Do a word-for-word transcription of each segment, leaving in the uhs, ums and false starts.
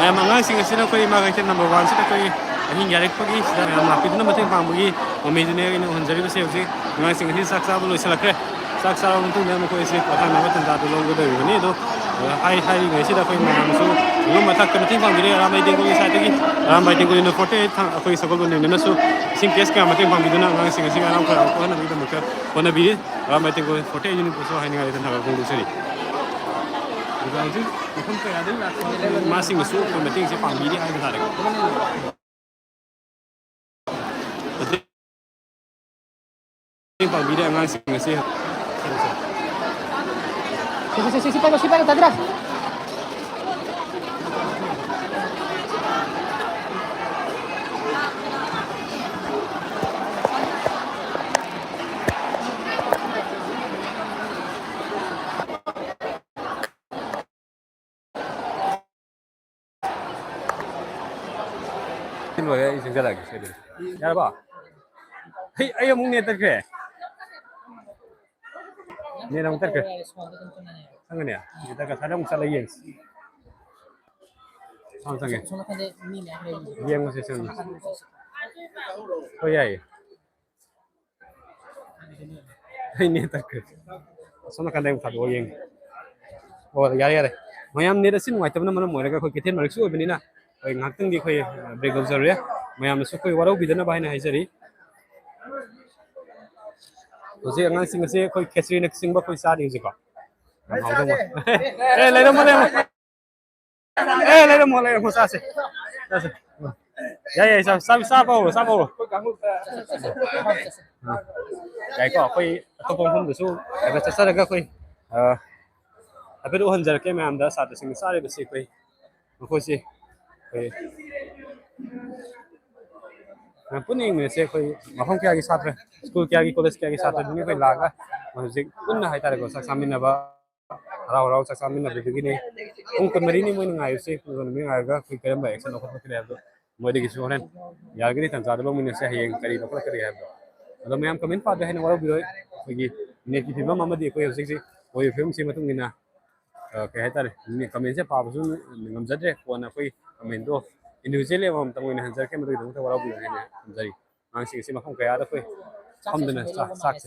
ꯃꯌꯥꯝ ꯑꯉꯥꯡꯁꯤꯡ ꯑꯁꯤꯅ ꯑꯩꯈꯣꯏ ꯏꯃꯥ ꯀꯩꯊꯦꯜ ꯅꯝꯕꯔ ꯋꯥꯟꯁꯤꯗ ꯑꯩꯈꯣꯏ ꯑꯍꯤꯡ ꯌꯥꯔꯦꯛꯄꯒꯤ ꯁꯤꯗ ꯃꯌꯥꯝ ꯂꯥꯛꯄꯤꯗꯨꯅ ꯃꯇꯦꯡ ꯄꯥꯡꯕꯒꯤ ꯃꯃꯤꯗꯨꯅꯦ ꯑꯩꯅ ꯎꯍꯟꯖꯔꯤꯕꯁꯦ꯫ ꯍꯧꯖꯤꯛ ꯑꯉꯥꯡꯁꯤꯡ ꯑꯁꯤ ꯆꯥꯛ ꯆꯥꯕ ꯂꯣꯏꯁꯤꯜꯂꯛꯈ꯭ꯔꯦ꯫ ꯆꯥꯛ ꯆꯥꯔꯕ ꯃꯇꯨꯡꯗ ꯃꯈꯣꯏ ꯑꯁꯤ ꯄꯣꯊꯥꯅꯕ ꯇꯥꯟꯖꯥꯗꯨ ꯂꯧꯒꯗꯧꯔꯤꯕꯅꯤ꯫ ꯑꯗꯣ ꯍꯥꯏ ꯍꯥꯏꯔꯤꯉꯩꯁꯤꯗ ꯑꯩꯈꯣꯏ ꯃꯌꯥꯝꯁꯨ ꯑꯗꯨꯝ ꯃꯊꯛꯇ ꯃꯇꯦꯡ ꯄꯥꯡꯕꯤꯔꯦ꯫ ꯑꯔꯥꯝꯕꯥꯏ ꯇꯦꯡꯒꯣꯜꯒꯤ ꯁꯥꯏꯠꯇꯒꯤ ꯑꯔꯥꯝꯕꯥꯏ ꯇꯦꯡꯒꯣꯜ ꯌꯨꯅꯤꯠ ꯐꯣꯔꯇꯤ ꯑꯩꯠ ꯑꯩꯈꯣꯏ ꯁꯒꯣꯜꯕꯟ ꯌꯨꯅꯤꯌꯟꯅꯁꯨ ꯏꯁꯤꯡ ꯀꯦꯁ ꯀꯌꯥ ꯃꯇꯦꯡ ꯄꯥꯡꯕꯤꯗꯨꯅ ꯑꯉꯥꯡꯁꯤꯡ ꯑꯁꯤ ꯑꯔꯥꯝ ꯈꯔ ꯄꯣꯛꯍꯟꯅꯕꯒꯤꯗꯃꯛꯇ ꯍꯣꯠꯅꯕꯤꯔꯤ꯫ ꯑꯔꯥꯝꯕꯥꯏ ꯇꯦꯡꯒꯣꯜ ꯐꯣꯔꯇꯤ ꯑꯩꯠ ꯌꯨꯅꯤꯠꯄꯨꯁꯨ ꯍꯥꯏꯅꯤꯡꯉꯥꯏ ꯂꯩꯇꯅ ꯊꯥꯒꯠꯄ ꯐꯣꯡꯗꯣꯛꯆꯔꯤ꯫ ꯑꯗꯨꯒ ꯍꯧꯖꯤꯛ ꯃꯐꯝ ꯀꯌꯥꯗꯒꯤ ꯂꯥꯛꯄ ꯏꯃꯥꯁꯤꯡꯅꯁꯨ ꯑꯩꯈꯣꯏ ꯃꯇꯦꯡꯁꯦ ꯄꯥꯡꯕꯤꯔꯤ ꯍꯥꯏꯕ ꯇꯥꯔꯦꯀꯣ꯫ ꯃꯇꯦꯡ ꯄꯥꯡꯕꯤꯔꯤ ꯑꯉꯥꯡꯁꯤꯡ ꯑꯁꯤ꯫ ꯁꯤ, ꯁꯤ, ꯁꯤ, ꯁꯤ ꯄꯥꯏꯔꯣ, ꯁꯤ ꯄꯥꯏꯔꯣ, ꯇꯥꯗ꯭ꯔꯥ? ꯁꯤ ꯂꯣꯏꯔꯦ, ꯑꯩ ꯆꯪꯁꯤꯜꯂꯛꯑꯒꯦ ꯁꯤ ꯑꯗꯨꯗꯤ꯫ ꯌꯥꯔꯕꯣ? ꯑꯩ, ꯑꯩ ꯑꯃꯨꯛ ꯅꯦꯠ ꯇꯠꯈ꯭ꯔꯦ꯫ ꯅꯦꯠ ꯑꯃꯨꯛ ꯇꯠꯈ꯭ꯔꯦ꯫ ꯈꯪꯒꯅꯤ? ꯅꯦꯠ ꯇꯠꯈ꯭ꯔꯦ꯫ ꯉꯁꯥꯏꯗ ꯑꯃꯨꯛ ꯆꯠꯂ ꯌꯦꯡꯁꯤ꯫ ꯑꯃꯨꯛ ꯆꯪꯉꯦ꯫ ꯁꯣꯝ ꯅꯥꯀꯟꯗ ꯃꯤ ꯃꯌꯥꯝ ꯂꯩꯔꯤꯁꯦ꯫ ꯌꯦꯡꯉꯨꯁꯦ, ꯆꯪꯉꯨꯁꯦ꯫ ꯁꯣꯝ ꯅꯥꯀꯟꯗ ꯆꯠꯁꯤ꯫ ꯍꯣꯏ, ꯌꯥꯏꯌꯦ꯫ ꯑꯩ ꯅꯦꯠ ꯇꯠꯈ꯭ꯔꯦ꯫ ꯑꯁꯣꯝ ꯅꯥꯀꯟꯗ ꯑꯃꯨꯛ ꯊꯥꯗꯣꯛꯑ ꯌꯦꯡꯒꯦ꯫ ꯑꯣ, ꯌꯥꯔꯦ, ꯌꯥꯔꯦ꯫ ꯃꯌꯥꯝ ꯅꯦꯠ ꯑꯁꯤ ꯅꯨꯡꯉꯥꯏꯇꯕꯅ ꯃꯔꯝ ꯑꯣꯏꯔꯒ ꯑꯩꯈꯣꯏ ꯀꯩꯊꯦꯜ ꯃꯔꯛꯁꯨ ꯑꯣꯏꯕꯅꯤꯅ ꯑꯩꯈꯣꯏ ꯉꯥꯏꯍꯥꯛꯇꯪꯗꯤ ꯑꯩꯈꯣꯏ ꯕ꯭ꯔꯦꯛ ꯂꯧꯖꯔꯨꯔꯦ꯫ ꯃꯌꯥꯝꯅꯁꯨ ꯑꯩꯈꯣꯏ ꯋꯥꯔꯧꯕꯤꯗꯅꯕ ꯍꯥꯏꯅ ꯍꯥꯏꯖꯔꯤ꯫ ꯍꯧꯖꯤꯛ ꯑꯉꯥꯡꯁꯤꯡ ꯑꯁꯤ ꯑꯩꯈꯣꯏ ꯈꯦꯆ꯭ꯔꯤꯅꯆꯤꯡꯕ ꯑꯩꯈꯣꯏ ꯆꯥꯔꯤ ꯍꯧꯖꯤꯛꯀꯣ꯫ ꯌꯥꯝ ꯍꯥꯎꯗꯧ ꯃꯥꯜꯂꯦ꯫ ꯑꯦ, ꯂꯩꯔꯝꯃꯣ, ꯂꯩꯔꯝꯃꯣ꯫ ꯑꯦ, ꯂꯩꯔꯝꯃꯣ, ꯂꯩꯔꯝꯃꯣ, ꯆꯥꯁꯦ꯫ ꯆꯥꯁꯦ꯫ ꯌꯥꯏ, ꯌꯥꯏ, ꯆꯥ-, ꯆꯥ-, ꯆꯥꯕ ꯍꯧꯔꯣ, ꯆꯥꯕ ꯍꯧꯔꯣ꯫ ꯑ, ꯌꯥꯏꯀꯣ, ꯑꯩꯈꯣꯏ ꯑꯇꯣꯞꯄ ꯃꯐꯝꯗꯁꯨ ꯍꯥꯏꯐꯦꯠ ꯆꯠꯆꯔꯒ ꯑꯩꯈꯣꯏ, ꯑ, ꯍꯥꯏꯐꯦꯠ ꯎꯍꯟꯖꯔꯛꯀꯦ ꯃꯌꯥꯝꯗ, ꯁꯥꯇ꯭ꯔꯁꯤꯡꯅ ꯆꯥꯔꯤꯕꯁꯤ ꯑꯩꯈꯣꯏ, ꯃꯈꯣꯏꯁꯤ ꯑꯩꯈꯣꯏ, ꯑ, ꯄꯨꯟꯅ ꯌꯦꯡꯃꯤꯟꯅꯁꯦ꯫ ꯑꯩꯈꯣꯏ ꯃꯐꯝ ꯀꯌꯥꯒꯤ ꯁꯥꯇ꯭ꯔ, ꯁ꯭ꯀꯨꯜ ꯀꯌꯥꯒꯤ, ꯀꯣꯂꯦꯖ ꯀꯌꯥꯒꯤ ꯁꯥꯇ꯭ꯔꯗꯨꯅ ꯑꯩꯈꯣꯏ ꯂꯥꯛꯑꯒ ꯍꯧꯖꯤꯛ ꯄꯨꯟꯅ ꯍꯥꯏꯇꯥꯔꯦꯀꯣ, ꯆꯥꯛ ꯆꯥꯃꯤꯟꯅꯕ꯫ ꯍꯔꯥꯎ ꯍꯔꯥꯎ ꯆꯥꯛ ꯆꯥꯃꯤꯟꯅꯕꯗꯨꯒꯤꯅꯤ꯫ ꯄꯨꯡ ꯀꯨꯟꯃꯔꯤꯅꯤ ꯃꯣꯏꯅ ꯉꯥꯏꯔꯤꯁꯦ꯫ ꯄꯨꯡ ꯀꯨꯟꯃꯔꯤ ꯉꯥꯏꯔꯒ ꯑꯩꯈꯣꯏ ꯀꯔꯝꯕ action ꯂꯧꯈꯠꯀꯅꯤ ꯍꯥꯏꯕꯗꯣ ꯃꯣꯏꯗꯒꯤꯁꯨ ꯍꯣꯔꯦꯟ ꯌꯥꯔꯒꯗꯤ ꯇꯥꯟꯖꯥꯗꯣ ꯂꯧꯃꯤꯟꯅꯁꯦ꯫ ꯍꯌꯦꯡ ꯀꯔꯤ ꯂꯧꯈꯠꯂꯛꯀꯅꯤ ꯍꯥꯏꯕꯗꯣ꯫ ꯑꯗꯣ ꯃꯌꯥꯝ comment ꯄꯥꯗ꯭ꯔꯦ ꯍꯥꯏꯅ ꯋꯥꯔꯧꯕꯤꯔꯣꯏ꯫ ꯑꯩꯈꯣꯏꯒꯤ netꯀꯤ ꯐꯤꯕꯝ ꯑꯃꯗꯤ ꯑꯩꯈꯣꯏ ꯍꯧꯖꯤꯛ ꯍꯧꯖꯤꯛ ꯑꯣꯏꯔꯤꯕ ꯐꯤꯕꯝꯁꯤꯒꯤ ꯃꯇꯨꯡ ꯏꯟꯅ ꯑ, ꯀꯩ ꯍꯥꯏꯇꯥꯔꯦ, ꯃꯤ comment ꯁꯦ ꯄꯥꯕꯁꯨ ꯉꯝꯖꯗ꯭ꯔꯦ꯫ ꯀꯣꯟꯅ ꯑꯩꯈꯣꯏ comment ꯇꯣ individually ꯑꯃꯃꯝꯇꯪ ꯑꯣꯏꯅ ꯍꯟꯖꯔꯛꯀꯦ, ꯃꯗꯨꯒꯤꯗꯃꯛꯇ ꯋꯥꯔꯧꯕꯤꯌꯨ ꯍꯥꯏꯅ ꯊꯝꯖꯔꯤ꯫ ꯑꯉꯥꯡꯁꯤꯡ ꯑꯁꯤ ꯃꯐꯝ ꯀꯌꯥꯗ ꯑꯩꯈꯣꯏ ꯐꯝꯗꯨꯅ ꯆꯥꯛ, ꯆꯥꯛꯁꯦ,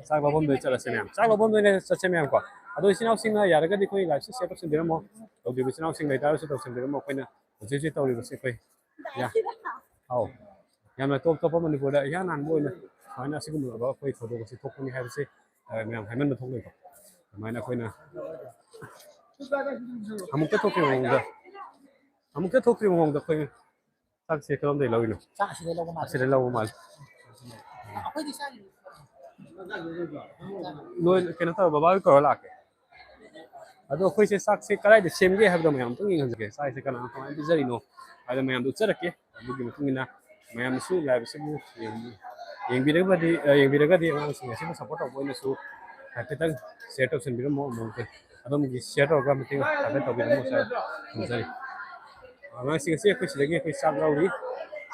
ꯆꯥꯛ ꯂꯧꯐꯝꯗ ꯆꯠꯂꯁꯦ ꯃꯌꯥꯝ, ꯆꯥꯛ ꯂꯧꯐꯝꯗ ꯑꯣꯏꯅ ꯆꯠꯁꯦ ꯃꯌꯥꯝ ꯀꯣ꯫ ꯑꯗꯣ ꯏꯆꯤꯟ ꯏꯅꯥꯎꯁꯤꯡꯅ ꯌꯥꯔꯒꯗꯤ ꯑꯩꯈꯣꯏ live ꯁꯦ share ꯇꯧꯁꯤꯟꯕꯤꯔꯝꯃꯣ, ꯇꯧꯗ꯭ꯔꯤꯕ ꯏꯆꯤꯟ ꯏꯅꯥꯎꯁꯤꯡ ꯂꯩꯇꯥꯔꯒꯁꯨ ꯇꯧꯁꯤꯟꯕꯤꯔꯝꯃꯣ꯫ ꯑꯩꯈꯣꯏꯅ ꯍꯧꯖꯤꯛ ꯍꯧꯖꯤꯛ ꯇꯧꯔꯤꯕꯁꯦ ꯑꯩꯈꯣꯏ ꯌꯥ-, ꯑꯧ, ꯌꯥꯝꯅ ꯇꯣꯞ ꯇꯣꯞꯄ ꯃꯅꯤꯄꯨꯔꯗ ꯏꯍꯥꯟ ꯍꯥꯟꯕ ꯑꯣꯏꯅ ꯁꯨꯃꯥꯏꯅ ꯑꯁꯤꯒꯨꯝꯂꯕ ꯑꯩꯈꯣꯏ ꯊꯧꯗꯣꯛ ꯑꯁꯤ ꯊꯣꯛꯄꯅꯤ ꯍꯥꯏꯕꯁꯤ, ꯑ, ꯃꯌꯥꯝ ꯍꯥꯏꯃꯟꯕ ꯊꯣꯛꯂꯣꯏꯀꯣ꯫ ꯑꯗꯨꯃꯥꯏꯅ ꯑꯩꯈꯣꯏꯅ ꯑꯃꯨꯛꯇ ꯊꯣꯛꯇ꯭ꯔꯤꯕ ꯃꯑꯣꯡꯗ, ꯑꯃꯨꯛꯇ ꯊꯣꯛꯇ꯭ꯔꯤꯕ ꯃꯑꯣꯡꯗ ꯑꯩꯈꯣꯏ ꯆꯥꯛꯁꯦ ꯀꯔꯣꯝꯗꯩ ꯂꯧꯔꯤꯅꯣ? ꯆꯥꯛ ꯑꯁꯤꯗꯩ ꯂꯧꯕ ꯃꯥꯜꯂꯦ꯫ ꯑꯁꯤꯗꯩ ꯂꯧꯕ ꯃꯥꯜꯂꯦ꯫ ꯑꯩꯈꯣꯏꯗꯤ ꯆꯥꯔꯤ꯫ ꯂꯣꯏ-, ꯀꯩꯅꯣ ꯇꯧꯔꯣ, ꯕꯕꯥ ꯍꯣꯏ ꯀꯧꯔ ꯂꯥꯛꯀꯦ꯫ ꯑꯗꯣ ꯑꯩꯈꯣꯏꯁꯦ ꯆꯥꯛꯁꯦ ꯀꯗꯥꯏꯗ ꯁꯦꯝꯒꯦ ꯍꯥꯏꯕꯗꯣ ꯃꯌꯥꯝ ꯑꯝꯇꯪ ꯌꯦꯡꯍꯟꯖꯒꯦ꯫ ꯆꯥꯛꯁꯦ ꯀꯅꯥꯅ ꯀꯃꯥꯏꯅ ꯄꯤꯖꯔꯤꯅꯣ ꯍꯥꯏꯗꯣ ꯃꯌꯥꯝꯗꯣ ꯎꯠꯆꯔꯛꯀꯦ꯫ ꯑꯗꯨꯒꯤ ꯃꯇꯨꯡ ꯏꯟꯅ ꯃꯌꯥꯝꯅꯁꯨ live ꯑꯁꯤꯕꯨ ꯌꯦꯡ-, ꯌꯦꯡꯕꯤꯔꯒꯗꯤ, ꯑ, ꯌꯦꯡꯕꯤꯔꯒꯗꯤ ꯑꯉꯥꯡꯁꯤꯡ ꯑꯁꯤꯕꯨ support ꯇꯧꯕ ꯑꯣꯏꯅꯁꯨ ꯍꯥꯏꯐꯦꯠꯇꯪ share ꯇꯧꯁꯟꯕꯤꯔꯝꯃꯣ꯫ ꯑꯃꯨꯛ ꯑꯗꯣꯝꯒꯤ share ꯇꯧꯔꯒ ꯃꯇꯦꯡ ꯍꯥꯏꯐꯦꯠ ꯇꯧꯕꯤꯔꯝꯃꯣ ꯍꯥꯏꯅ ꯊꯝꯖꯔꯤ꯫ ꯑꯉꯥꯡꯁꯤꯡ ꯑꯁꯤ ꯑꯩꯈꯣꯏ ꯁꯤꯗꯒꯤ ꯑꯩꯈꯣꯏ ꯆꯥꯛ ꯂꯧꯔꯤ꯫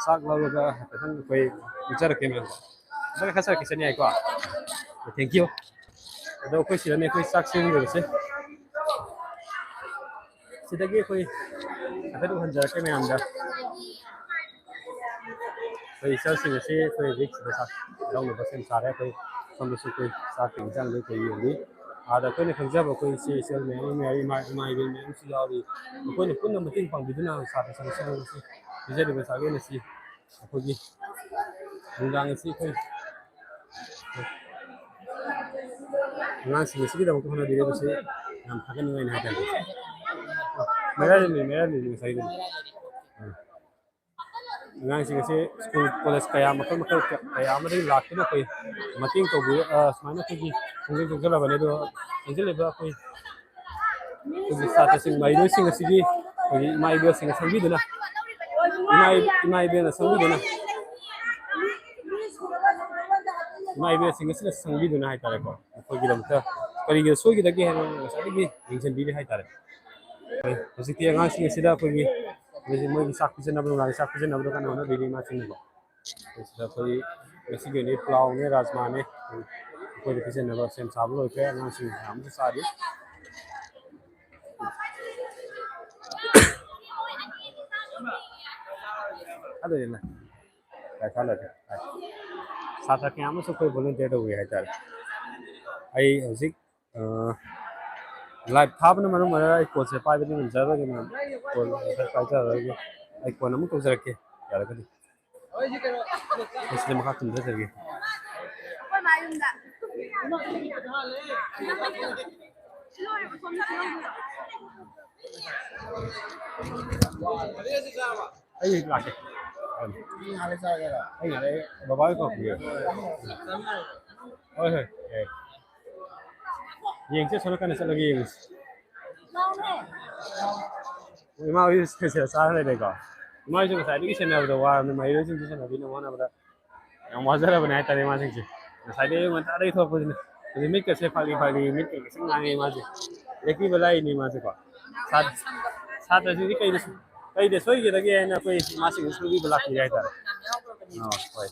ꯆꯥꯛ ꯂꯧꯔꯒ ꯍꯥꯏꯐꯦꯠꯇꯪ ꯑꯩꯈꯣꯏ ꯄꯤꯖꯔꯛꯀꯦ ꯃꯌꯥꯝꯗ꯫ ꯈꯔ ꯈꯔ ꯆꯠꯂꯛꯈꯤꯁꯅꯤ ꯍꯥꯏꯀꯣ꯫ Thank you꯫ ꯑꯗꯣ ꯑꯩꯈꯣꯏ ꯁꯤꯗꯅꯦ ꯑꯩꯈꯣꯏ ꯆꯥꯛ ꯁꯦꯝꯒꯗꯕꯁꯦ꯫ ꯁꯤꯗꯒꯤ ꯑꯩꯈꯣꯏ ꯍꯥꯏꯐꯦꯠ ꯎꯍꯟꯖꯔꯛꯀꯦ ꯃꯌꯥꯝꯗ꯫ ꯑꯩꯈꯣꯏ ꯏꯆꯜꯁꯤꯡ ꯑꯁꯤ ꯑꯩꯈꯣꯏ ꯍꯧꯖꯤꯛ ꯁꯤꯗ ꯆꯥꯛ ꯂꯧꯅꯕ ꯁꯦꯝ ꯁꯥꯔꯦ꯫ ꯑꯩꯈꯣꯏ ꯁꯣꯝꯗꯁꯨ ꯑꯩꯈꯣꯏ ꯆꯥꯛꯀꯤ ꯏꯟꯖꯥꯡꯗꯣ ꯑꯩꯈꯣꯏ ꯌꯦꯡꯉꯤ꯫ ꯑꯥꯗ ꯑꯩꯈꯣꯏꯅ ꯈꯪꯖꯕ ꯑꯩꯈꯣꯏ ꯏꯆꯦ ꯏꯆꯜ ꯃꯌꯥꯝ ꯑꯃ ꯌꯥꯎꯔꯤ, ꯏꯃꯥ, ꯏꯃꯥ ꯏꯕꯦꯟ ꯃꯌꯥꯝ ꯑꯃꯁꯨ ꯌꯥꯎꯔꯤ꯫ ꯃꯈꯣꯏꯅ ꯄꯨꯟꯅ ꯃꯇꯦꯡ ꯄꯥꯡꯕꯤꯗꯨꯅ ꯁꯥꯇ꯭ꯔꯁꯤꯡ ꯑꯁꯤꯗ ꯉꯁꯤ ꯄꯤꯖꯔꯤꯕ ꯆꯥꯛꯂꯦꯟ ꯑꯁꯤ ꯑꯩꯈꯣꯏꯒꯤ ꯅꯨꯡꯗꯥꯡ ꯑꯁꯤ ꯑꯩꯈꯣꯏ ꯑꯉꯥꯡꯁꯤꯡ ꯑꯁꯤꯒꯤꯗꯃꯛꯇ ꯍꯣꯠꯅꯕꯤꯔꯤꯕꯁꯤ ꯌꯥꯝ ꯊꯥꯒꯠꯅꯤꯡꯉꯥꯏꯅꯤ ꯍꯥꯏꯇꯥꯔꯦ꯫ ꯃꯩꯔꯥ ꯂꯩꯔꯤ, ꯃꯩꯔꯥ ꯂꯩꯔꯤ ꯉꯁꯥꯏꯒꯤꯗꯣ꯫ ꯑꯥ꯫ ꯑꯉꯥꯡꯁꯤꯡ ꯑꯁꯤ ꯁ꯭ꯀꯨꯜ, ꯀꯣꯂꯦꯖ ꯀꯌꯥ, ꯃꯈꯜ ꯃꯈꯜ ꯀꯌꯥ ꯑꯃꯗꯒꯤ ꯂꯥꯛꯇꯨꯅ ꯑꯩꯈꯣꯏ ꯃꯇꯦꯡ ꯇꯧꯕꯤ-, ꯑ, ꯁꯨꯃꯥꯏꯅ ꯑꯩꯈꯣꯏꯒꯤ ꯈꯣꯡꯖꯪ ꯆꯪꯁꯤꯜꯂꯕꯅꯤ꯫ ꯑꯗꯣ ꯆꯪꯁꯤꯜꯂꯤꯕ ꯑꯩꯈꯣꯏ ꯑꯩꯈꯣꯏꯒꯤ ꯁꯥꯇ꯭ꯔꯁꯤꯡ, ꯃꯍꯩꯔꯣꯏꯁꯤꯡ ꯑꯁꯤꯒꯤ ꯑꯩꯈꯣꯏꯒꯤ ꯏꯃꯥ ꯏꯕꯦꯜꯁꯤꯡꯅ ꯁꯪꯕꯤꯗꯨꯅ, ꯏꯃꯥ ꯏ-, ꯏꯃꯥ ꯏꯕꯦꯜꯅ ꯁꯪꯕꯤꯗꯨꯅ, ꯏꯃꯥ ꯏꯕꯦꯜꯁꯤꯡ ꯑꯁꯤꯅ ꯁꯪꯕꯤꯗꯨꯅ ꯍꯥꯏꯇꯥꯔꯦꯀꯣ, ꯑꯩꯈꯣꯏꯒꯤꯗꯃꯛꯇ ꯀꯔꯤꯒꯤ ꯁꯣꯏꯈꯤꯗꯒꯦ ꯍꯥꯏꯅ ꯉꯁꯥꯏꯗꯒꯤ ꯌꯦꯡꯁꯤꯟꯕꯤꯔꯤ ꯍꯥꯏꯇꯥꯔꯦ꯫ ꯍꯧꯖꯤꯛꯇꯤ ꯑꯉꯥꯡꯁꯤꯡ ꯑꯁꯤꯗ ꯑꯩꯈꯣꯏꯒꯤ ꯃꯣꯏꯒꯤ ꯆꯥꯛ ꯄꯤꯖꯅꯕ, ꯅꯨꯡꯗꯥꯡꯒꯤ ꯆꯥꯛ ꯄꯤꯖꯅꯕꯗꯣ ꯀꯟꯅ ꯍꯣꯠꯅꯕꯤꯔꯤ ꯏꯃꯥꯁꯤꯡꯅꯀꯣ꯫ ꯁꯤꯗ ꯑꯩꯈꯣꯏ ꯉꯁꯤꯒꯤ ꯑꯣꯏꯅꯗꯤ ꯄ꯭ꯂꯥꯎꯅꯦ, ꯔꯥꯖꯃꯥꯅꯦ, ꯑꯩꯈꯣꯏꯗ ꯄꯤꯖꯅꯕ ꯁꯦꯝ ꯁꯥꯕ ꯂꯣꯏꯈ꯭ꯔꯦ꯫ ꯑꯉꯥꯡꯁꯤꯡ ꯃꯌꯥꯝ ꯑꯃꯁꯨ ꯆꯥꯔꯤ꯫ ꯑꯗꯨꯗꯨꯅ ꯄꯩꯁꯥ ꯂꯩꯇꯦ꯫ ꯁꯥꯇ꯭ꯔ ꯀꯌꯥ ꯑꯃꯁꯨ ꯑꯩꯈꯣꯏ ꯚꯣꯂꯨꯟꯇꯤꯌꯔ ꯇꯧꯕꯤ ꯍꯥꯏꯇꯥꯔꯦ꯫ ꯑꯩ ꯍꯧꯖꯤꯛ ꯂꯥꯏꯚ ꯊꯥꯕꯅ ꯃꯔꯝ ꯑꯣꯏꯔꯒ ꯑꯩ ꯀꯣꯜꯁꯦ ꯄꯥꯏꯕꯗꯤ ꯉꯝꯖꯔꯣꯏꯒꯦ ꯃꯌꯥꯝ꯫ ꯀꯣꯜ ꯉꯁꯥꯏ ꯄꯥꯏꯖꯔꯔꯣꯏꯒꯦ꯫ ꯑꯩ ꯀꯣꯟ ꯑꯃꯨꯛ ꯇꯧꯖꯔꯛꯀꯦ, ꯌꯥꯔꯒꯗꯤ꯫ ꯑꯩ ꯁꯤꯗ ꯃꯈꯥ ꯇꯨꯝꯊꯖꯒꯦ꯫ ꯑꯩꯈꯣꯏ ꯃꯥ ꯌꯨꯝꯗ꯫ ꯑꯩ ꯂꯥꯛꯀꯦ꯫ ꯑꯩ ꯉꯥꯏꯍꯥꯛ ꯂꯩ ꯆꯥꯔꯒꯦꯔꯣ? ꯑꯩ ꯉꯥꯏꯍꯥꯛ ꯂꯩ ꯕꯕꯥ ꯍꯣꯏ ꯀꯧꯔꯛꯈꯤꯒꯦ꯫ ꯍꯣꯏ, ꯍꯣꯏ, ꯌꯥꯏ꯫ ꯌꯦꯡꯁꯦ, ꯑꯁꯣꯝ ꯅꯥꯀꯟꯗ ꯆꯠꯂꯒ ꯌꯦꯡꯉꯨꯁꯤ꯫ ꯏꯃꯥ ꯍꯣꯏ ꯁꯤꯗ ꯆꯥꯔ ꯂꯩꯔꯦꯀꯣ꯫ ꯏꯃꯥ ꯍꯣꯏꯁꯨ ꯉꯁꯥꯏꯗꯒꯤ ꯁꯦꯟꯅꯕꯗ ꯋꯥꯔꯕꯅꯤ, ꯃꯍꯩꯔꯣꯏꯁꯤꯡꯁꯨ ꯁꯦꯟꯅꯕꯤꯅꯕ ꯍꯣꯠꯅꯕꯗ ꯌꯥꯝ ꯋꯥꯖꯔꯕꯅꯦ ꯍꯥꯏꯇꯥꯔꯦ ꯏꯃꯥꯁꯤꯡꯁꯦ꯫ ꯉꯁꯥꯏꯗꯒꯤ ꯑꯌꯨꯛ ꯉꯟꯇꯥꯗꯒꯤ ꯊꯣꯛꯂꯛꯄꯁꯤꯅ꯫ ꯍꯧꯖꯤꯛ ꯃꯤꯠꯀꯁꯦ ꯐꯥꯛꯂꯤ ꯐꯥꯛꯂꯤ, ꯃꯤꯠꯀ ꯉꯁꯪ ꯉꯥꯡꯉꯦ ꯏꯃꯥꯁꯦ꯫ ꯂꯦꯛꯄꯤꯕ ꯂꯥꯛꯏꯅꯦ ꯏꯃꯥꯁꯦꯀꯣ꯫ ꯁꯥꯠ-, ꯁꯥꯇ꯭ꯔꯁꯤꯡꯁꯤ ꯀꯩꯗ ꯁꯣ-, ꯀꯩꯗ ꯁꯣꯏꯒꯗꯒꯦ ꯍꯥꯏꯅ ꯑꯩꯈꯣꯏ ꯏꯃꯥꯁꯤꯡꯁꯤ ꯁꯣꯏꯕꯤꯕ ꯂꯥꯛꯄꯤꯔꯦ ꯍꯥꯏꯇꯥꯔꯦ꯫ ꯑꯥ, ꯍꯣꯏ꯫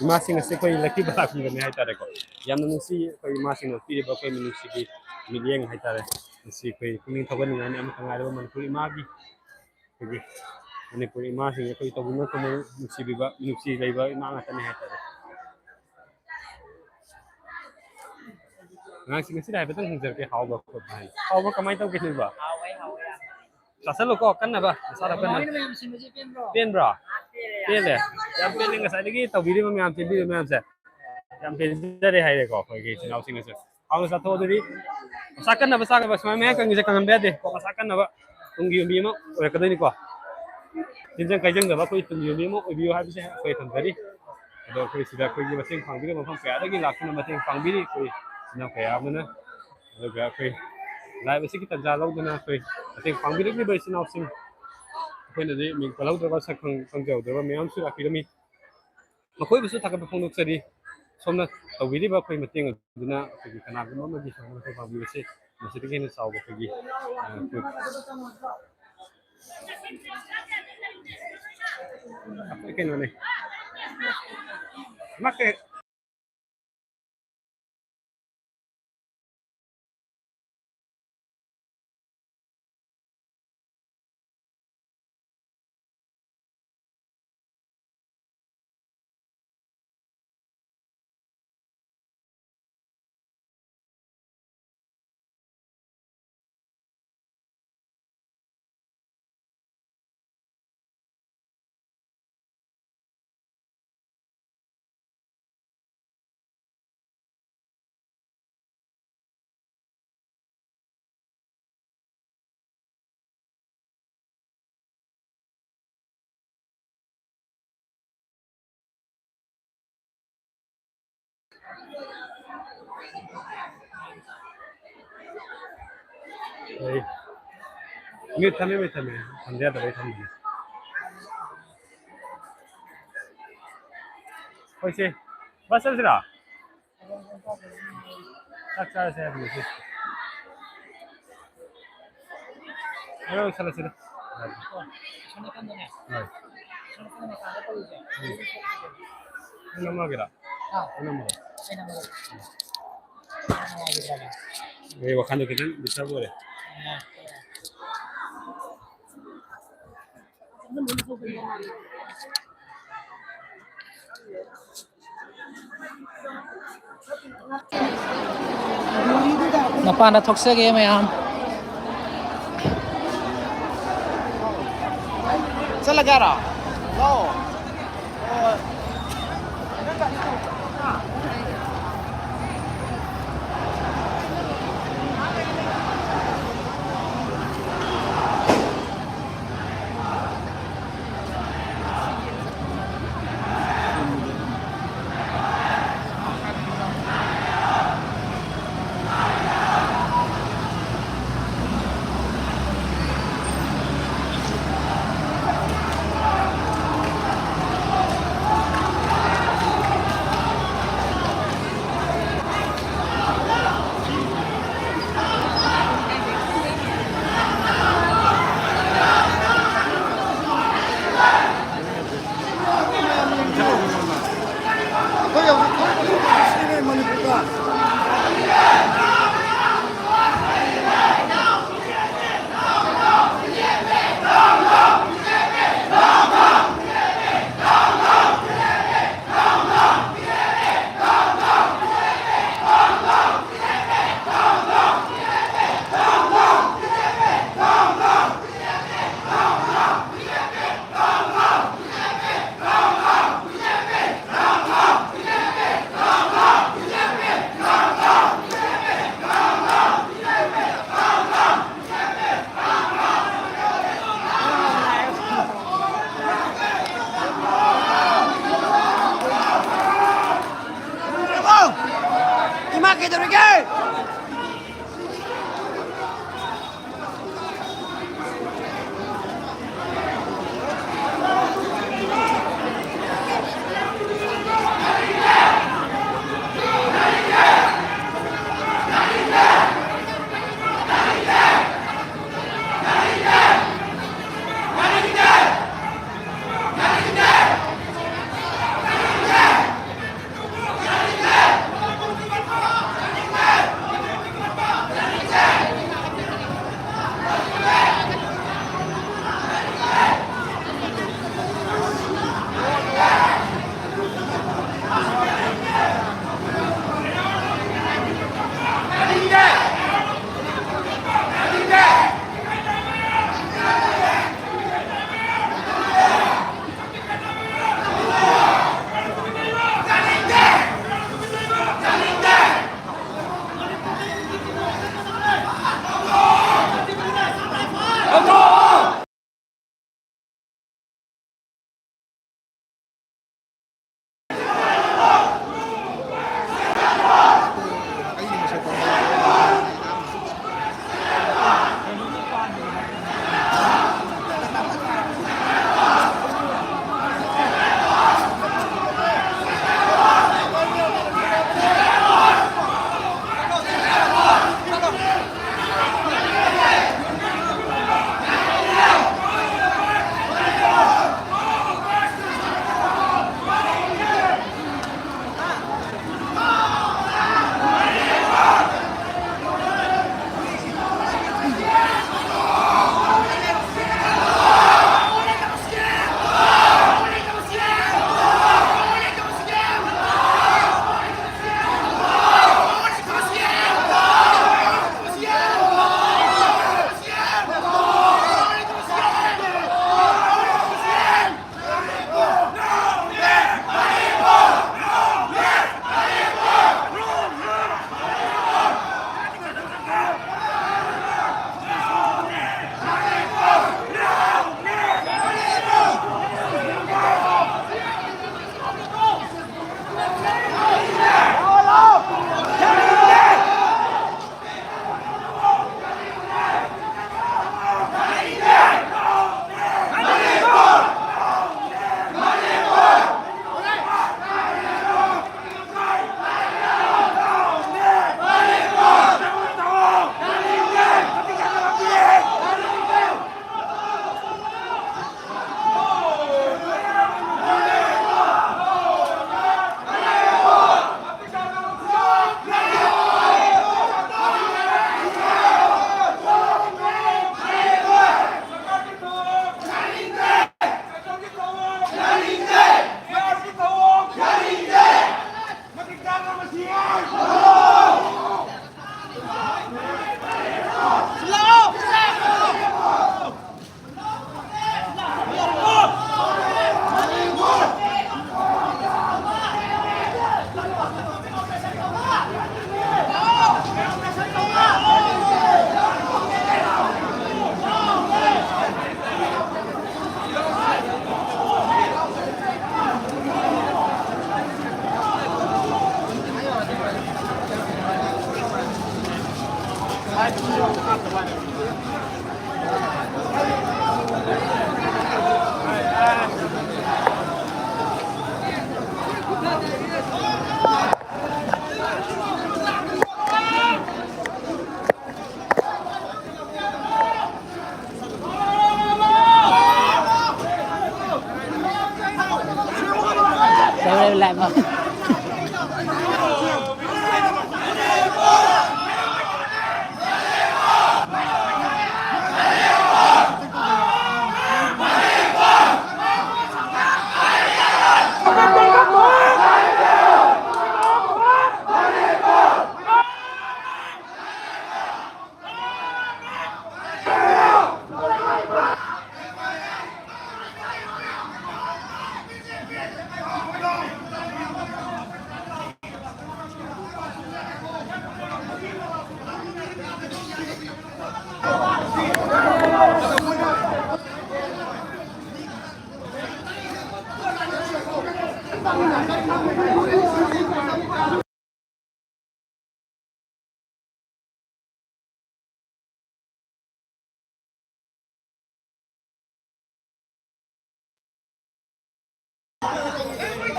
ꯏꯃꯥꯁꯤꯡ ꯑꯁꯤ ꯑꯩꯈꯣꯏ ꯂꯦꯛꯄꯤꯕ ꯂꯥꯛꯄꯤꯕꯅꯦ ꯍꯥꯏꯇꯥꯔꯦꯀꯣ꯫ ꯌꯥꯝꯅ ꯅꯨꯡꯁꯤ ꯑꯩꯈꯣꯏ ꯏꯃꯥꯁꯤꯡꯅ ꯄꯤꯔꯤꯕ ꯑꯩꯈꯣꯏ ꯃꯤꯅꯨꯡꯁꯤꯒꯤ ꯃꯤꯠꯌꯦꯡ ꯍꯥꯏꯇꯥꯔꯦ꯫ ꯃꯁꯤ ꯑꯩꯈꯣꯏ ꯄꯨꯛꯅꯤꯡ ꯊꯧꯒꯠꯅꯤꯡꯉꯥꯏꯅꯤ꯫ ꯑꯃꯠꯇ ꯉꯥꯏꯔꯕ ꯃꯅꯤꯄꯨꯔ ꯏꯃꯥꯒꯤ, ꯑꯩꯈꯣꯏꯒꯤ ꯃꯅꯤꯄꯨꯔ ꯏꯃꯥꯁꯤꯡ ꯑꯩꯈꯣꯏ ꯇꯧꯕꯤꯃꯜ ꯅꯨꯡꯁꯤꯕꯤꯕ, ꯃꯤꯅꯨꯡꯁꯤ ꯂꯩꯕ ꯏꯃꯥ ꯉꯥꯛꯇꯅꯤ ꯍꯥꯏꯇꯥꯔꯦ꯫ ꯑꯉꯥꯡꯁꯤꯡ ꯑꯁꯤꯗ ꯍꯥꯏꯐꯦꯠꯇꯪ ꯍꯪꯖꯔꯛꯀꯦ, ꯍꯥꯎꯕ꯭ꯔꯥ ꯈꯣꯠꯄ꯭ꯔꯥ ꯍꯥꯏꯅ꯫ ꯍꯥꯎꯕ꯭ꯔꯥ, ꯀꯃꯥꯏꯅ ꯇꯧꯒꯦ ꯅꯣꯏꯕꯣ? ꯍꯥꯎꯋꯦ, ꯍꯥꯎꯋꯦ ꯌꯥꯝ꯫ ꯆꯥꯁꯜꯂꯨꯀꯣ, ꯀꯟꯅꯕ, ꯅꯁꯥꯗꯣ ꯀꯟꯅ꯫ ꯃꯃꯥ ꯍꯣꯏꯅ ꯃꯌꯥꯝ ꯁꯤꯟꯕꯁꯦ ꯄꯦꯟꯕ꯭ꯔꯣ? ꯄꯦꯟꯕ꯭ꯔꯣ? ꯌꯥꯝ ꯄꯦꯜꯂꯦ, ꯌꯥꯝ ꯄꯦꯜꯂꯦ꯫ ꯄꯦꯜꯂꯦ꯫ ꯌꯥꯝ ꯄꯦꯟꯅ ꯉꯁꯥꯏꯗꯒꯤ ꯇꯧꯕꯤꯔꯤꯕ ꯃꯌꯥꯝ, ꯁꯦꯝꯕꯤꯔꯤꯕ ꯃꯌꯥꯝꯁꯦ ꯌꯥꯝ ꯄꯦꯟꯖꯔꯦ ꯍꯥꯏꯔꯦꯀꯣ ꯑꯩꯈꯣꯏꯒꯤ ꯏꯆꯤꯜ ꯏꯅꯥꯎꯁꯤꯡꯅꯁꯨ꯫ ꯍꯥꯎꯅ ꯆꯥꯊꯣꯛꯑꯣ ꯑꯗꯨꯗꯤ꯫ ꯃꯁꯥ ꯀꯟꯅꯕ ꯆꯥꯅꯕ, ꯁꯨꯃꯥꯏꯅ ꯃꯌꯥꯝ ꯀꯪꯉꯤꯁꯦ ꯀꯪꯍꯟꯕ ꯌꯥꯗꯦ꯫ ꯃꯁꯥ ꯀꯟꯅꯕ ꯇꯨꯡꯒꯤ ꯌꯨꯝꯕꯤ ꯑꯃ ꯑꯣꯏꯔꯛꯀꯗꯣꯏꯅꯤꯀꯣ꯫ ꯇꯤꯟꯖꯪ ꯀꯥꯏꯖꯪꯗꯕ ꯑꯩꯈꯣꯏ ꯇꯨꯡꯒꯤ ꯌꯨꯝꯕꯤ ꯑꯃ ꯑꯣꯏꯕꯤꯌꯨ ꯍꯥꯏꯕꯁꯦ ꯑꯩꯈꯣꯏ ꯊꯝꯖꯔꯤ꯫ ꯑꯗꯣ ꯑꯩꯈꯣꯏ ꯁꯤꯗ ꯑꯩꯈꯣꯏꯒꯤ ꯃꯇꯦꯡ ꯄꯥꯡꯕꯤꯅꯕ ꯃꯐꯝ ꯀꯌꯥꯗꯒꯤ ꯂꯥꯛꯇꯨꯅ ꯃꯇꯦꯡ ꯄꯥꯡꯕꯤꯔꯤ ꯑꯩꯈꯣꯏ ꯏꯆꯤꯟ ꯏꯅꯥꯎ ꯀꯌꯥ ꯑꯃꯅ꯫ ꯑꯗꯨꯒ ꯑꯩꯈꯣꯏ live ꯑꯁꯤꯒꯤ ꯇꯥꯟꯖꯥ ꯂꯧꯗꯨꯅ ꯑꯩꯈꯣꯏ ꯃꯇꯦꯡ ꯄꯥꯡꯕꯤꯔꯛꯂꯤꯕ ꯏꯆꯤꯟ ꯏꯅꯥꯎꯁꯤꯡ, ꯑꯩꯈꯣꯏꯅꯗꯤ ꯃꯤꯡ ꯄꯜꯍꯧꯗ꯭ꯔꯕ, ꯁꯛ ꯈꯪ-, ꯈꯪꯖꯍꯧꯗ꯭ꯔꯕ ꯃꯌꯥꯝꯁꯨ ꯂꯥꯛꯄꯤꯔꯝꯃꯤ꯫ ꯃꯈꯣꯏꯕꯨꯁꯨ ꯊꯥꯒꯠꯄ ꯐꯣꯡꯗꯣꯛꯆꯔꯤ꯫ ꯁꯣꯝꯅ ꯇꯧꯕꯤꯔꯤꯕ ꯑꯩꯈꯣꯏ ꯃꯇꯦꯡ ꯑꯗꯨꯅ ꯑꯩꯈꯣꯏꯒꯤ ꯀꯅꯥꯒꯨꯝꯕ ꯑꯃꯒꯤ ꯁꯨꯃꯥꯏꯅ ꯃꯇꯦꯡ ꯄꯥꯡꯕꯤꯕꯁꯦ ꯃꯁꯤꯗꯒꯤ ꯍꯦꯟꯅ ꯆꯥꯎꯕ ꯑꯩꯈꯣꯏꯒꯤ, ꯑ, ꯑꯩꯈꯣꯏ ꯀꯩꯅꯣꯅꯦ꯫ Más que ꯑꯩ ꯃꯤꯠ ꯊꯝꯃꯦ, ꯃꯤꯠ ꯊꯝꯃꯦ꯫ ꯊꯝꯗ ꯌꯥꯗꯕꯩ ꯊꯝꯕꯅꯦ꯫ ꯍꯣꯏ, ꯁꯦ꯫ ꯕꯁ ꯆꯠꯂꯁꯤꯔꯥ? ꯆꯥꯛ ꯆꯥꯔꯁꯦ ꯍꯥꯏꯕꯅꯤ, ꯁꯦ꯫ ꯍꯣꯏ, ꯍꯣꯏ, ꯆꯠꯂꯁꯤꯗ꯫ ꯍꯣꯏ꯫ ꯅꯪ ꯅꯝꯃꯒꯦꯔꯥ? ꯑꯥ꯫ ꯅꯪ ꯅꯝꯃꯒꯦꯔꯥ? ꯑꯩ ꯅꯝꯃꯒꯦ꯫ ꯑꯩ ꯋꯥꯈꯜꯗꯣ ꯈꯤꯇꯪ disturb ꯑꯣꯏꯔꯦ꯫ ꯃꯄꯥꯟꯗ ꯊꯣꯛꯆꯒꯦ ꯃꯌꯥꯝ꯫ ꯆꯠꯂꯒꯦ ꯍꯥꯏꯔꯣ? ꯂꯥꯛꯑꯣ꯫ ꯃꯅꯤꯄꯨꯔꯗ꯫ ꯏꯃꯥ ꯀꯩꯗꯧꯔꯤꯒꯦ?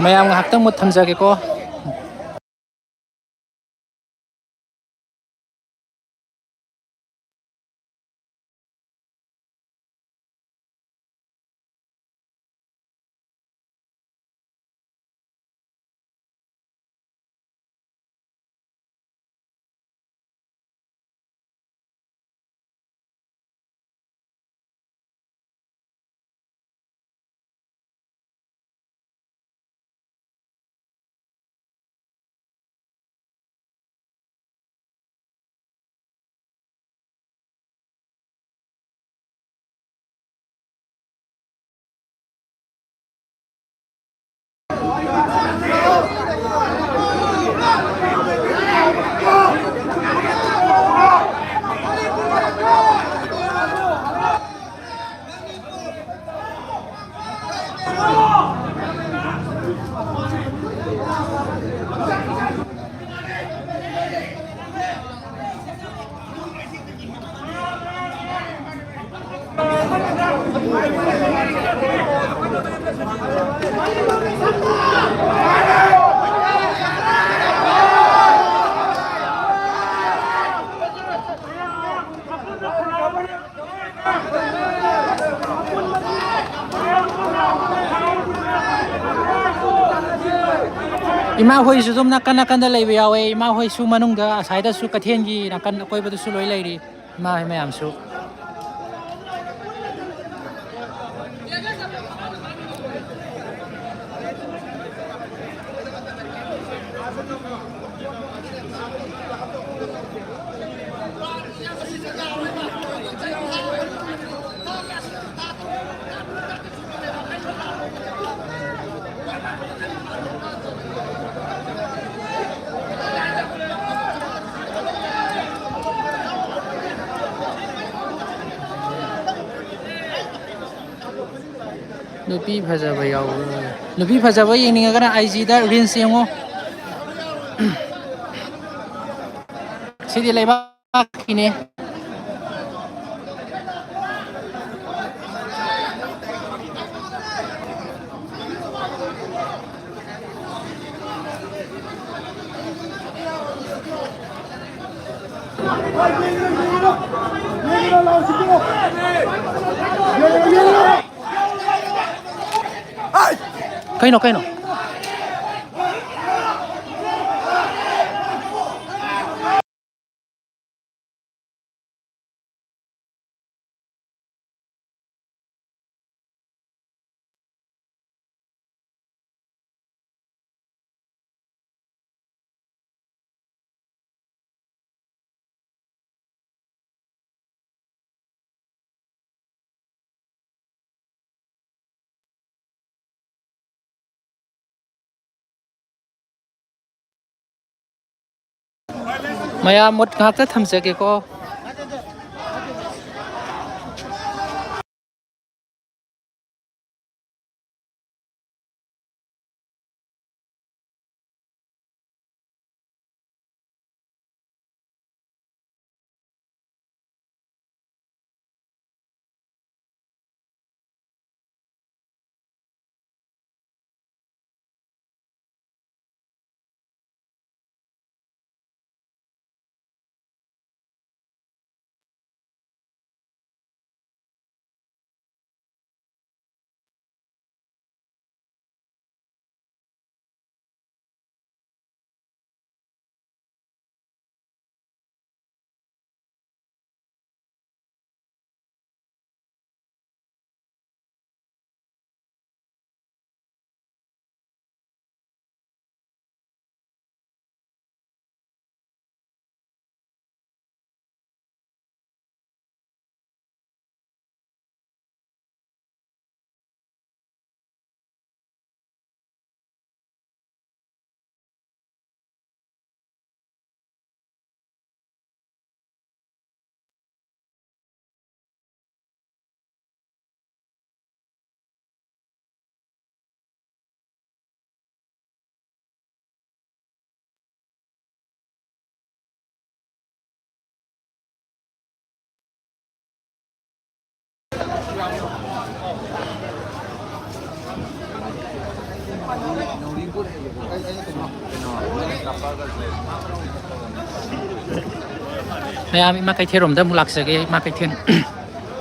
ꯃꯌꯥꯝ ꯉꯥꯏꯍꯥꯛꯇꯪ ꯃꯨꯠ ꯊꯝꯖꯒꯦꯀꯣ꯫ ꯏꯃꯥ ꯍꯣꯏꯁꯨ ꯑꯗꯨꯝ ꯅꯥꯀꯟ ꯅꯥꯀꯟꯗ ꯂꯩꯕ ꯌꯥꯎꯋꯦ꯫ ꯏꯃꯥ ꯍꯣꯏꯁꯨ ꯃꯅꯨꯡꯗ, ꯑꯁ꯭ꯋꯥꯏꯗꯁꯨ, ꯀꯩꯊꯦꯜꯒꯤ ꯅꯥꯀꯟ ꯑꯀꯣꯏꯕꯗꯁꯨ ꯂꯣꯏ ꯂꯩꯔꯤ ꯏꯃꯥ ꯍꯣꯏ ꯃꯌꯥꯝꯁꯨ꯫ ꯅꯨꯄꯤ ꯐꯖꯕ ꯌꯥꯎꯕ꯭ꯔꯥ? ꯅꯨꯄꯤ ꯐꯖꯕ ꯌꯦꯡꯅꯤꯡꯉꯒꯅ ꯑꯥꯏ ꯖꯤꯗ ꯔꯤꯜꯁ ꯌꯦꯡꯉꯣ꯫ ꯁꯤꯗꯤ ꯂꯩꯕꯥꯛꯀꯤꯅꯦ꯫ ꯀꯩꯅꯣ, ꯀꯩꯅꯣ? ꯃꯌꯥꯝ ꯃꯨꯠ ꯉꯥꯛꯇ ꯊꯝꯖꯒꯦꯀꯣ꯫ ꯃꯌꯥꯝ ꯏꯃꯥ ꯀꯩꯊꯦꯜꯔꯣꯝꯗ ꯑꯃꯨꯛ ꯂꯥꯛꯆꯒꯦ꯫ ꯏꯃꯥ ꯀꯩꯊꯦꯜ,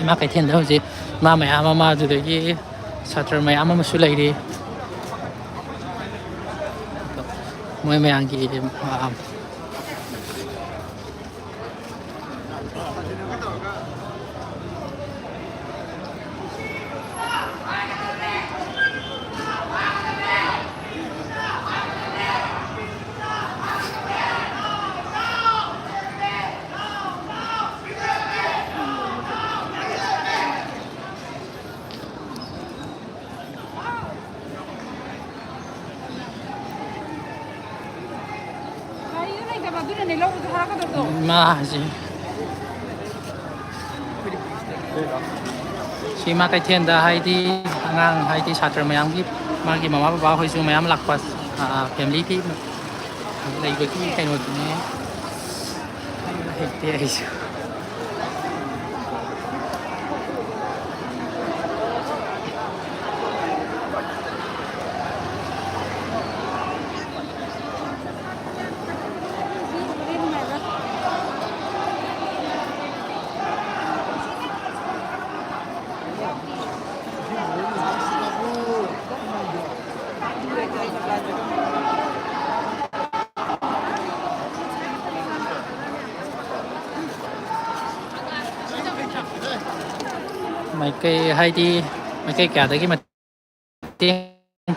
ꯏꯃꯥ ꯀꯩꯊꯦꯜꯗ ꯍꯧꯖꯤꯛ ꯏꯃꯥ ꯃꯌꯥꯝ ꯑꯃ, ꯑꯗꯨꯗꯒꯤ ꯁꯥꯇ꯭ꯔ ꯃꯌꯥꯝ ꯑꯃꯁꯨ ꯂꯩꯔꯤ꯫ ꯃꯣꯏ ꯃꯌꯥꯝꯒꯤ, ꯑ, ꯒꯥꯔꯤꯗꯣ ꯂꯩꯇꯕ, ꯑꯗꯨꯅꯅꯦ ꯂꯧꯕꯁꯨ ꯊꯥꯔꯛꯀꯗꯕꯗꯣ꯫ ꯏꯃꯥ ꯍꯧꯖꯤꯛ ꯁꯤ ꯏꯃꯥ ꯀꯩꯊꯦꯜꯗ, ꯍꯥꯏꯗꯤ ꯑꯉꯥꯡ, ꯍꯥꯏꯗꯤ ꯁꯥꯇ꯭ꯔ ꯃꯌꯥꯝꯒꯤ, ꯃꯥꯒꯤ ꯃꯃꯥ ꯕꯕꯥ ꯍꯣꯏꯁꯨ ꯃꯌꯥꯝ ꯂꯥꯛꯄ, ꯑ, ꯐꯦꯃꯤꯂꯤꯒꯤ ꯂꯩꯕꯒꯤ ꯀꯩꯅꯣꯗꯨꯅꯦ꯫ ꯍꯩꯇꯦ ꯑꯩꯁꯨ꯫ ꯃꯥꯏꯀꯩ, ꯍꯥꯏꯗꯤ ꯃꯥꯏꯀꯩ ꯀꯌꯥꯗꯒꯤ ꯃꯇꯦꯡ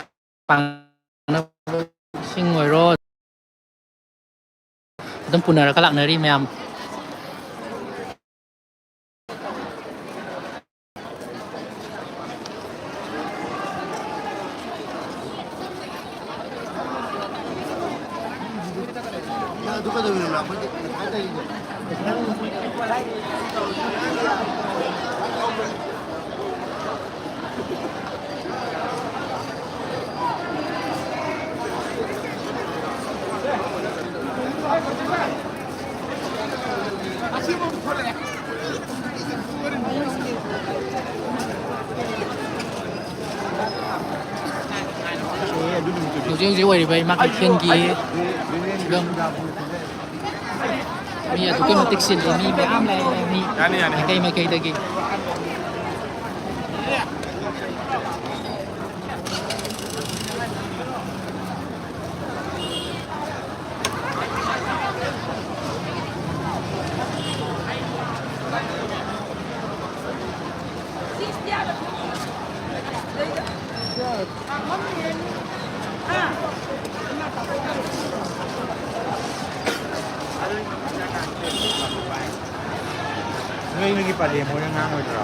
ꯄꯥꯡꯅꯕ, ꯏꯁꯤꯡ ꯑꯣꯏꯔꯣ, ꯑꯗꯨꯝ ꯄꯨꯅꯔꯒ ꯂꯥꯛꯅꯔꯤ ꯃꯌꯥꯝ꯫ ꯍꯧꯖꯤꯛ ꯍꯧꯖꯤꯛ ꯑꯣꯏꯔꯤꯕ ꯏꯃꯥ ꯀꯩꯊꯦꯜꯒꯤ ꯐꯤꯕꯝ꯫ ꯃꯤ ꯑꯗꯨꯛꯀꯤ ꯃꯇꯤꯛ ꯆꯤꯜꯂꯤ꯫ ꯃꯤ ꯃꯌꯥꯝ ꯂꯥꯛꯑꯦ꯫ ꯃꯤ ꯌꯥꯅꯤ, ꯌꯥꯅꯤ꯫ ꯃꯥꯏꯀꯩ ꯃꯥꯏꯀꯩꯗꯒꯤ꯫ ꯅꯣꯏ, ꯅꯣꯏꯒꯤ ꯄꯂꯦꯝ ꯍꯣꯏꯅ ꯉꯥꯡꯉꯣꯏꯗ꯭ꯔꯣ?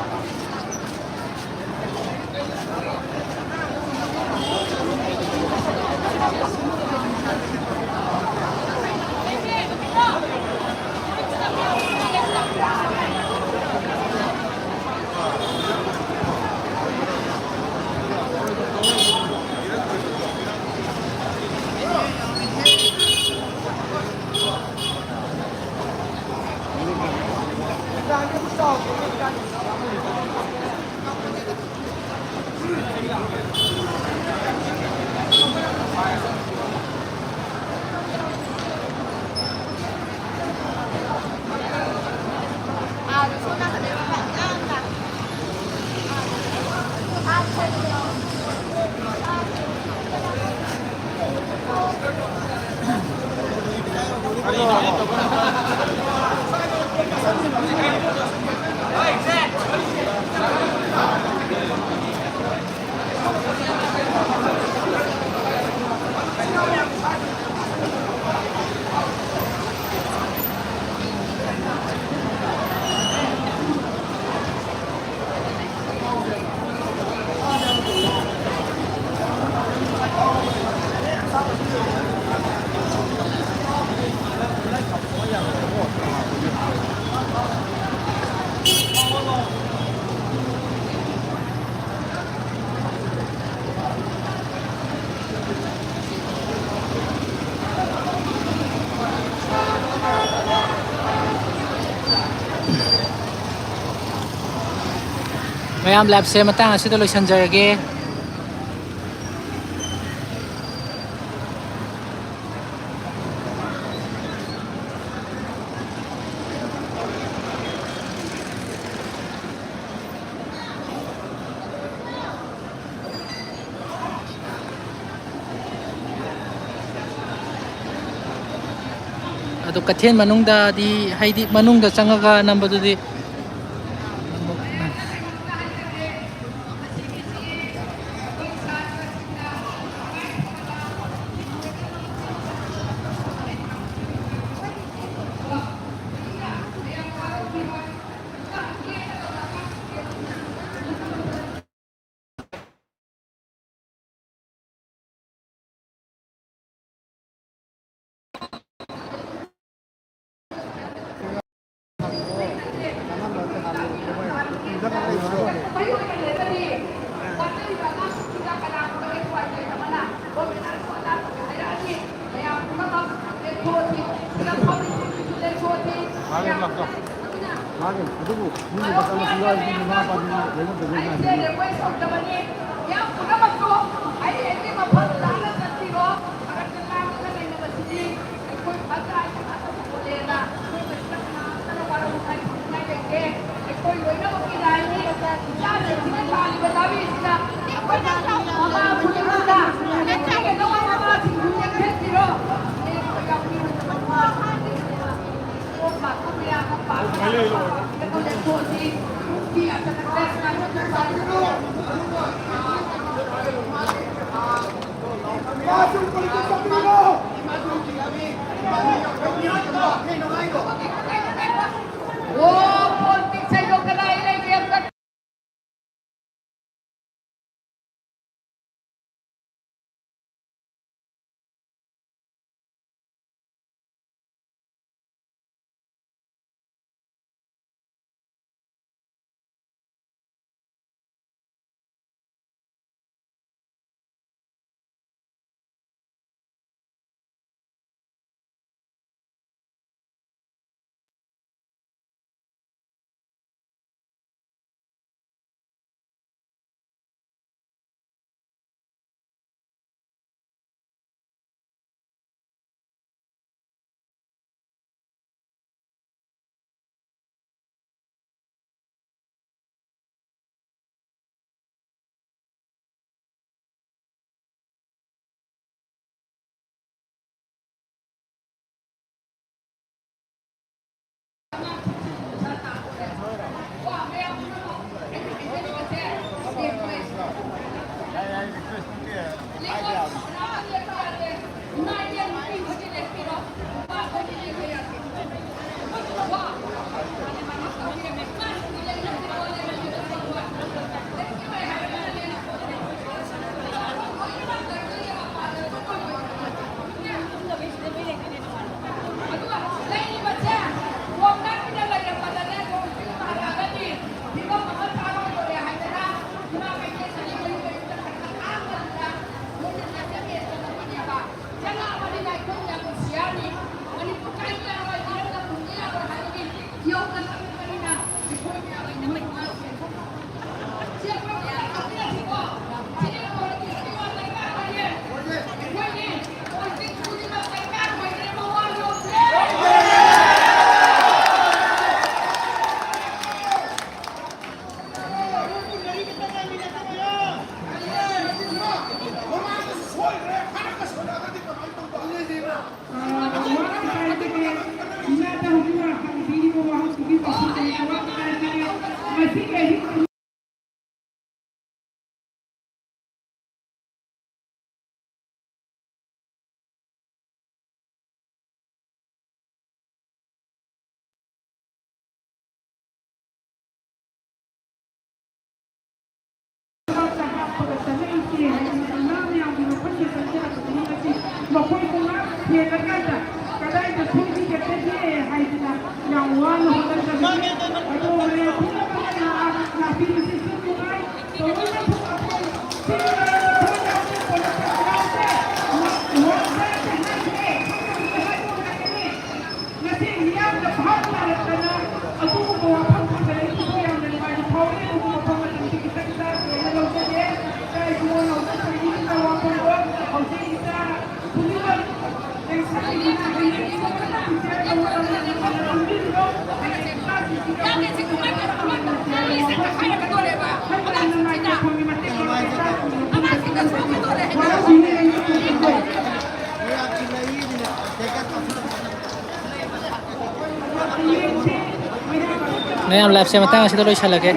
ꯃꯌꯥꯝ, live ꯁꯦ ꯃꯇꯥꯡ ꯑꯁꯤꯗ ꯂꯣꯏꯁꯤꯟꯖꯔꯒꯦ꯫ ꯑꯗꯣ ꯀꯩꯊꯦꯜ ꯃꯅꯨꯡꯗꯗꯤ, ꯍꯥꯏꯗꯤ ꯃꯅꯨꯡꯗ ꯆꯪꯉꯒ ꯅꯝꯕꯗꯨꯗꯤ ꯃꯥꯅꯦ, ꯑꯗꯨꯕꯨ ꯃꯤꯒꯤ ꯃꯆꯥ ꯃꯁꯨ ꯌꯥꯎꯔꯗꯤ ꯃꯃꯥ ꯃꯄꯥꯗꯨꯅ ꯂꯣꯏꯅ ꯇꯧꯖꯩ ꯉꯥꯏꯗꯣꯏꯅꯤ꯫ ꯃꯁꯤꯒꯤ ꯑꯍꯤꯡ ꯃꯈꯣꯏꯕꯨ ꯉꯥꯛ ꯁꯦꯜꯂꯀꯥꯟꯗ ꯀꯗꯥꯏꯗ ꯁꯣꯏꯈꯤꯒꯗꯒꯦ ꯍꯥꯏꯗꯅ ꯌꯥꯝ ꯋꯥꯅ ꯍꯣꯠꯅꯖꯕꯅꯤ꯫ ꯑꯗꯣ ꯃꯌꯥꯝ ꯄꯨꯝꯅꯃꯛꯅ ꯂꯥꯛꯄꯤꯕꯁꯤꯁꯨ ꯅꯨꯡꯉꯥꯏ꯫ ꯇꯧꯕꯇꯕꯨ ꯑꯩꯈꯣꯏ ꯁꯤꯒꯤ ꯃꯔꯝꯗ ꯊꯣꯏꯅ ꯍꯧꯖꯤꯛ ꯄꯣꯂꯤꯇꯤꯀꯦꯜꯁꯦ ꯋꯥ-, ꯋꯥ ꯈꯔ ꯍꯥꯏꯈ꯭ꯔꯦ꯫ ꯉꯁꯤ ꯃꯤꯌꯥꯝꯅ ꯚꯥꯞ ꯇꯥꯔꯛꯇꯅ ꯑꯗꯨꯒꯨꯝꯕ ꯋꯥꯐꯝ ꯊꯥꯡꯒꯠꯂꯛꯏꯁꯤꯁꯨ ꯌꯥꯝꯅ ꯅꯨꯡꯉꯥꯏꯕ ꯐꯥꯎꯏ꯫ ꯑꯗꯨꯒꯨꯝꯕ ꯋꯥꯐꯝ ꯃꯇꯝꯗꯤ ꯈꯤꯇꯪ ꯆꯥꯗ꯭ꯔꯦꯅ ꯂꯧꯖꯒꯦ꯫ ꯏꯆꯥ ꯏꯕꯨꯡꯉꯣꯅ ꯍꯧꯖꯤꯛ ꯊꯣꯏꯕꯤꯒꯤ ꯋꯥꯐꯝꯗꯣ ꯍꯧꯖꯤꯛ ꯏꯆꯥ ꯈꯨꯗꯤꯡꯃꯛ ꯂꯩꯁꯥꯕꯤꯅ ꯍꯌꯦꯡ ꯏꯆꯥ ꯏꯕꯨꯡꯉꯣꯅ ꯈꯨꯗꯤꯡꯃꯛ ꯈꯪꯕꯤꯔꯣ꯫ ꯍꯌꯦꯡ ꯏꯆꯥꯁꯤꯡꯁꯤꯒ ꯑꯩꯈꯣꯏ ꯄꯨꯟꯅ ꯍꯥꯏꯔꯒꯗꯣꯔꯦꯕ꯫ ꯍꯟꯗꯛ ꯅꯨꯡꯉꯥꯏ ꯌꯥꯏꯐꯝꯒꯤ ꯃꯇꯦꯡ ꯂꯧꯔꯒ ꯏꯆꯥꯁꯤꯡꯒꯤ ꯃꯐꯝꯗ ꯆꯠꯂꯒ ꯋꯥꯔꯧꯕꯤꯅꯨ꯫ ꯃꯌꯥꯝ, ꯂꯥꯏꯐꯁꯦ ꯃꯇꯥꯡ ꯑꯁꯤꯗ ꯂꯣꯏꯁꯤꯜꯂꯒꯦ꯫